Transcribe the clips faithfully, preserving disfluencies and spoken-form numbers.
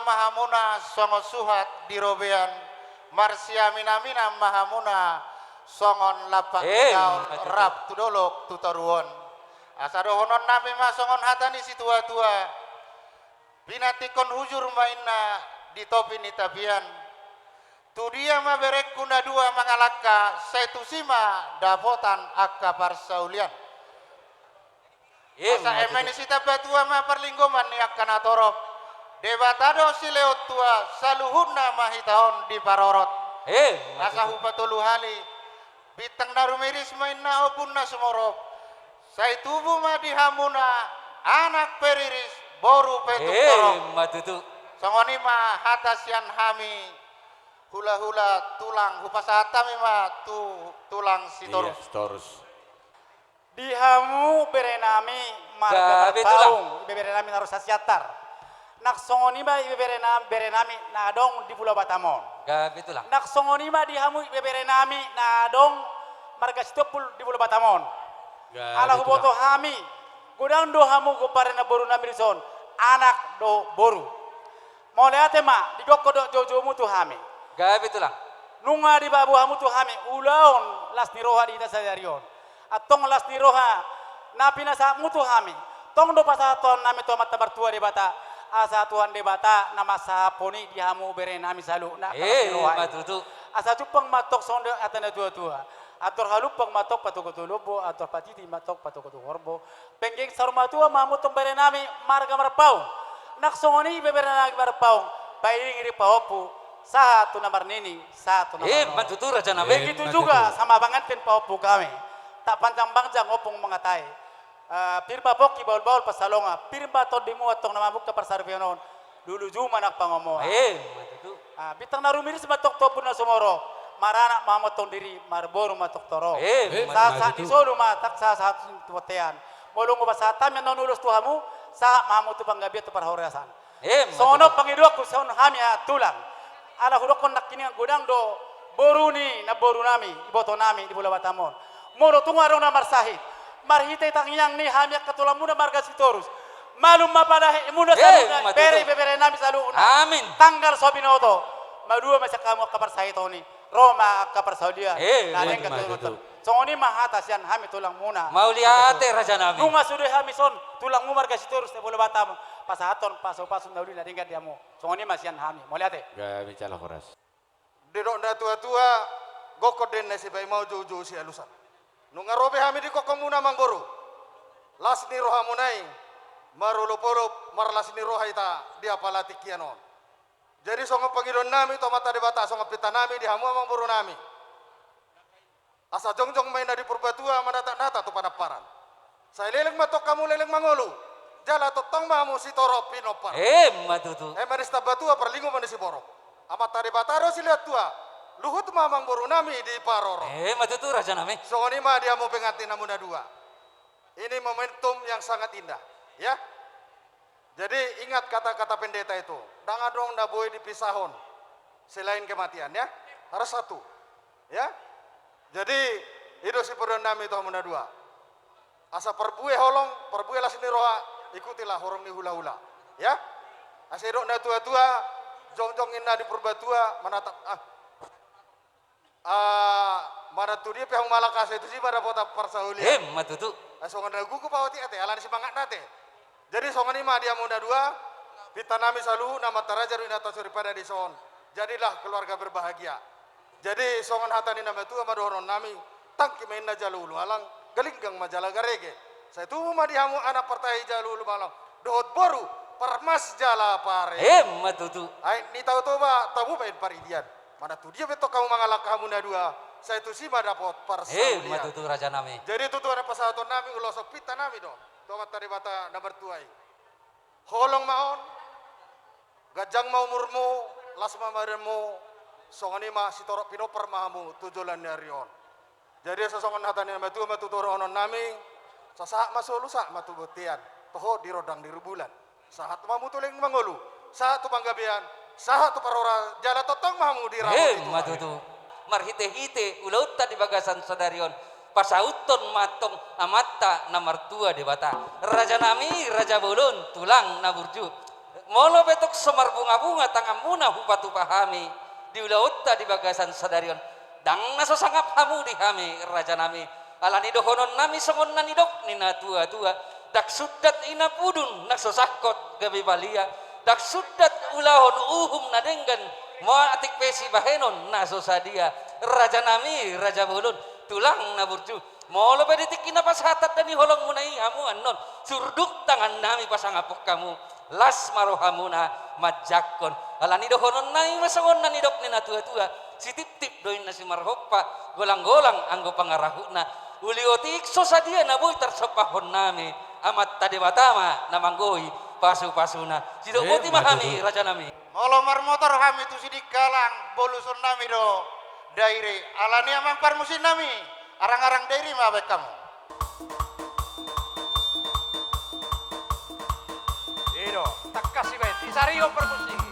ma hamuna songon suhat di robean, marsiaminaminan ma hamuna songon lampak ni gaol, rap tu dolok tu toruan. Asa dohononnami ma songon hata ni situatua: Pinantikkon hujur ma inna di topi ni tapian. Tudia ma berengku na dua mangalangka, sai tusi ma dapotan angka parsaulian. Asa eme ni sitambatua ma parlinggoman ni angka na torop. Debata do silehon tua, saluhutna ma hita on diparorot. Asa hupatolu hali: Bintang na rumiris ma inna ombun na sumorop. Sai tubu ma di hamuna anak pe riris, boru pe tung torop. Songon i ma hata sian hami hulahula tulang, hupasahat hami ma tu tulang Sitorus. Di hamu berenami marga Marpaung, ibeberenami na ro Siantar. Nang songon i ma ibeberenami, berenami na adong di Pulo Batam on. Nang songon i ma di hamu ibeberenami na adong marga Sitompul di Pulo Batam on. Ala huboto hami, godang do hamu gomparan namborunami dison, anak dohot boru. Mauliate ma, digokhon do joujoumu tu hami. Gabe tulang. Nunga dipaboa hamu tu hami ulaon las ni roha di hita sadari on. Antong las ni roha na pinasahatmu tu hami, tong do pasahatonnami tu Amanta Martua Debata, asa Tuhan Debata na mansahaphon i di hamu berenami saluhutna. Asa jumpang ma antong songon hata ni natuatua: Andor halumpang ma antong patogu tu lombu, andor patiti ma antong patogu tu horbo. Penggeng saur matua ma hamu antong berenami marga Marpaung. Nang songon i ibeberenami Marpaung, pairingiring pahompu sahat tu na marnini, sahat tu na marnono. Begitu juga sama pengantin pahompu kami. Tak panjang-panjang ompung mangatai. Pir ma pongki bahul-bahul pansalongan, pir ma tondimu antong na mamungka parsaripeon on. Lulus ma nang pangomoan. Bintang na rumiris ma antong tu ombun na sumorop. Maranak ma hamu antong diri, marboru ma antong torop. Sahat-sahat ni solu ma antong sahat-sahat tu bontean. Molo nunga pasahat hami annon ulos tu hamu, sahat ma hamu tu panggabean tu parhorasan. Songon on pangidoanku sian hami angka tulang. Ala hudokhon nangkiningan godang do boru ni namborunami, ibotonami di Pulo Batam on. Molo tung adong na marsahit, marhite tangiang ni hami angka tulangmuna marga Sitorus, malum ma panahenmuna saluhutna, bere ibeberenami saluhutna. Tanggal so binoto, madua ma sian hamu angka parsahiton i, ro ma angka parsaulian na denggan tu tongon. Songon i ma hata sian hami tulangmuna. Mauliate rajanami. Nunga sude hami son tulangmu marga Sitorus di Pulo Batam on pasahathon pasupasu na uli na denggan di hamu. Songon i ma sian hami. Mauliate. Gabe jala horas. Didok natuatua, gokhon do inna sipaimao, joujou sialusan. Nunga ro pe hami di gokhonmuna amangboru. Las ni rohamuna i marolopolop, marlas ni roha hita di apala tingki on. Jadi songon pangidoannami tu Amanta Debata, songon pintanami di hamu amangborunami, asa jongjong ma inna di Purbatua manatap nata tu panamparan. Sai leleng ma antong hamu leleng mangolu, jala tongtong ma hamu sitorop pinompar. Emma tutu. Eme ni sitambatua parlinggoman ni siborok, Amanta Debata do silehon tua, luhut ma amangborunami diparorot. Emma tutu rajanami. Songon i ma di hamu pengantinnami na dua. Ini momentum yang sangat indah, ya. Jadi ingat kata-kata pendeta itu, ndang adong na boi dipisahon selain kematian, ya. Harus satu, ya. Jadi i do sipadoannami tu hamu na dua. Asa parbue holong, parbue las ni roha, ikutilah horong ni hulahula, ya. Asa didok natuatua, jongjong inna di Purbatua manatap, ah, Ah, manang tu dia pe hamu mangalangka, sai tusi ma dapotan parsaulian. Emma tutu. Ah, songon na gogo paotik ate, alani semangatna ate. Jadi songon i ma di hamu na dua, pintanami saluhutna, Amanta Raja do inanta soripada dison. Jadilah keluarga berbahagia. Jadi songon hata ni na matua ma dohononnami, tangki ma inna jala ulualang, galinggang ma jala garege. Sai tubu ma di hamu anak partahi jala ulualang, dohot boru parmas jala parede. Emma tutu. Aek ni Tao Toba, Tao Toba baen paridian. Manang tu dia pe antong hamu mangalangka hamu na dua, sai tusi ma dapot parsaulian. Emma tutu rajanami. Jadi tutu na pasahatonnami, ulos pintanami do tu Amanta Debata na martua i. Holong ma on, ganjang ma umurmu, las ma badanmu, songon i ma sitorop pinompar ma hamu tu joloan ni ari on. Jadi asa songon hata ni na matua ma tutu dohononnami, sahat ma solu, sahat ma tu bontean, toho di rondang ni rembulan. Sahat ma hamu tu leleng mangolu, sahat tu panggabean, sahat tu parhorasan, jala tongtong ma hamu diramoti Tuhan. Emma tutu. Marhitehite ulaonta di bagasan sadari on, pasauthon ma antong Amanta na martua Debata. Rajanami, raja bolon, tulang na burju. Molo pe tung so marbungabunga tanganmuna hupatupa hami di ulaonta di bagasan sadari on, ndang na so sangap hamu di hami, rajanami. Alani dohononnami songon na nidok ni natuatua: Ndang sundat ina pudun na so sangkot gabe balia, ndang sundat ulahon uhum na denggan, matik pe sibahenon na so sadia. Rajanami, raja bolon, tulang na burju, molo pe di tingki na pasahat tanda ni holongmuna i hamu annon, surduk tangannami pasangaphon hamu, las ma rohamuna manjangkon. Alani dohononnami ma songon na nidok ni natuatua: Sitiptip do inna simarhompa, golanggolang anggo pangarahutna. Uli otik so sadia na boi tarsombahonnami, Amanta Debata ma na manggohi pasupasuna. Sidok boti ma hami, rajanami. Molo marmotor hami tu Sidikalang, bolusonnami do Dairi. Alani amang parmusiknami, arangarang Dairi ma baen hamu. I do, tangkas i baen, disarihon parmusik i.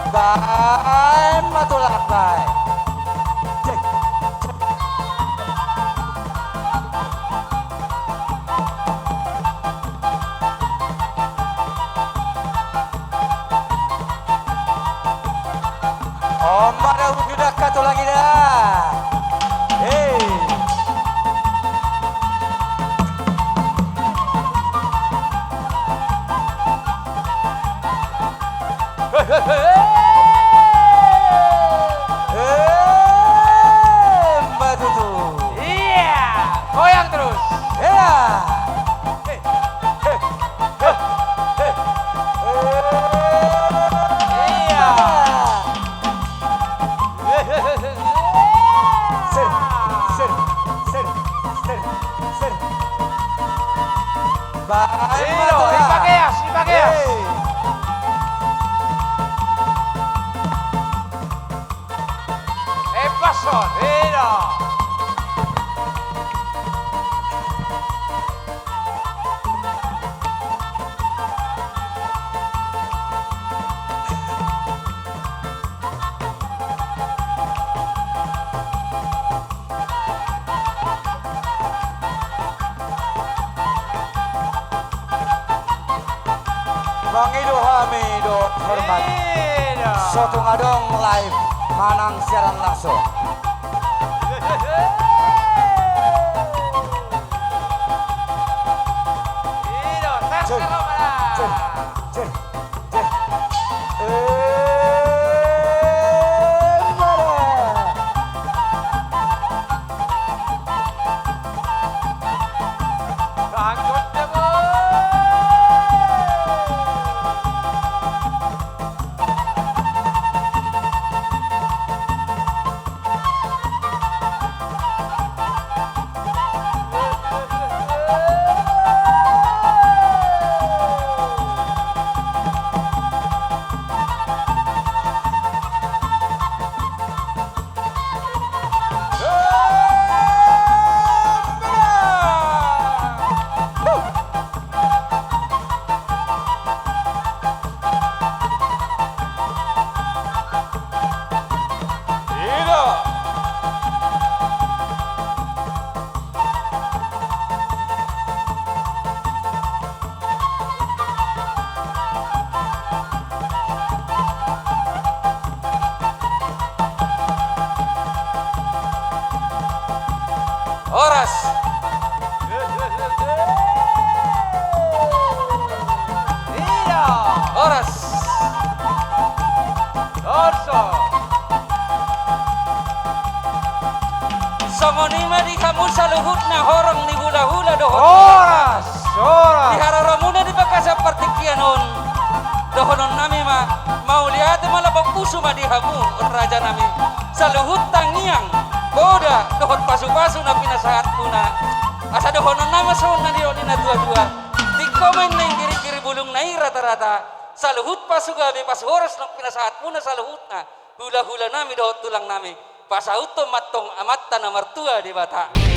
Baen ma tulang, baen. On ma da, uju da angka tulang i da. Hei. Eh, ma tutu. Iya, goyang terus. Iya. Eh, eh, eh, eh. Iya. Sir, sir, sir, sir, sir. Baen ma tulang. Ipakeas, ipakeas. Hei. Epason, hei do. Mangido hami dohot hormat. Iya. So tung adong live manang siaran langsung. Iya, share, share, share. Cek, cek. Eh, mana? Saluhutna horong ni hulahula dohot. Horas, horas. Di haroromuna di bagasan partingkian on, dohonon nami ma, mauliate ma lambok pusu ma di hamu raja nami. Saluhut tangiang, poda dohot pasupasu na pinasahatmuna. Asa dohonon nami ma songon na nidok ni na tuatua: Tingko ma inna inggirigiri, bulungna i ratarata. Saluhut pasugabe pasuhoras na pinasahatmuna saluhutna, hulahula nami dohot tulang nami, pasauthon ma antong Amanta na martua Debata.